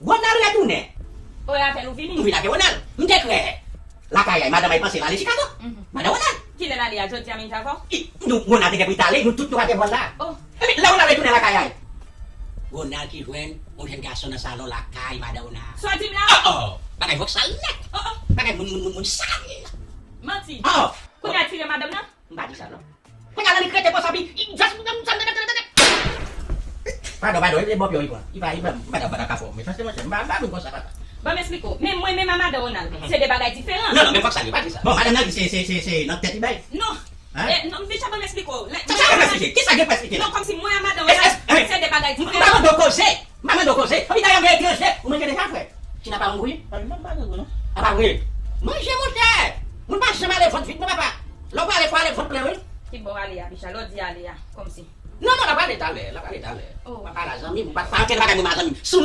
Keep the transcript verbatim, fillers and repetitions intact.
Ronald retounen. O, e avè l ou vini? M vin avè Ronald. M te kwè lakay a, madanm a panse l ale Chicago. Madan Ronald. Kilè l ale a? Jodi a menm jan avè w? I, nou, Ronald te gen pou l t ale, nou tout nou pa te vwè l la. O. Epi lè Ronald retounen lakay a, Ronald ki jwenn yon jèn gason nan salon lakay madan Ronald. Sa w di m la? O, o, bagay vòksal nèt. O, o. Bagay moun, moun, moun, moun sal. Manti. O. Kounye a tire madanm nan? M pa di sa non. Kounye a la li krete konsa pi, i just m sa m tande tande tande. Padon, padon, e bòpyò li pran. Li pa, li pa, m pa ta, m pa ta ka fè w mechanste monchè, m pa, m pa vin konsa papa. Ban m esplike w. Men mwen menm a madan Ronald, se de bagay diferan. Non, non, men fòk sa li pa di sa. Bon, madanm nan di se, se, se, se nan tèt li bay. Non. Hein? E, non, Micha, ban m esplike w. Sa, sa gen pou esplike? Kisa gen pou esplike? Non, kòmsi mwen a madan Ronald, se de bagay diferan. M pa mande w koze. M pa mande w koze. Epi dayè, m gen etranje. Ou manje deja, frè? Tina pa yon gouye? A pa vre. Manje, monchè. Moun pa janm ale vant vid, non, papa. Lè w prale, fò ale vant plen, wi. Ki bò w ale a, Micha? Lè w di ale a, kòmsi. Non, non, l ap ale talè, l ap ale talè. O. Papa la, zanmi m, ou pa, pa ankenn bagay mwen, ma zanmi m. Sou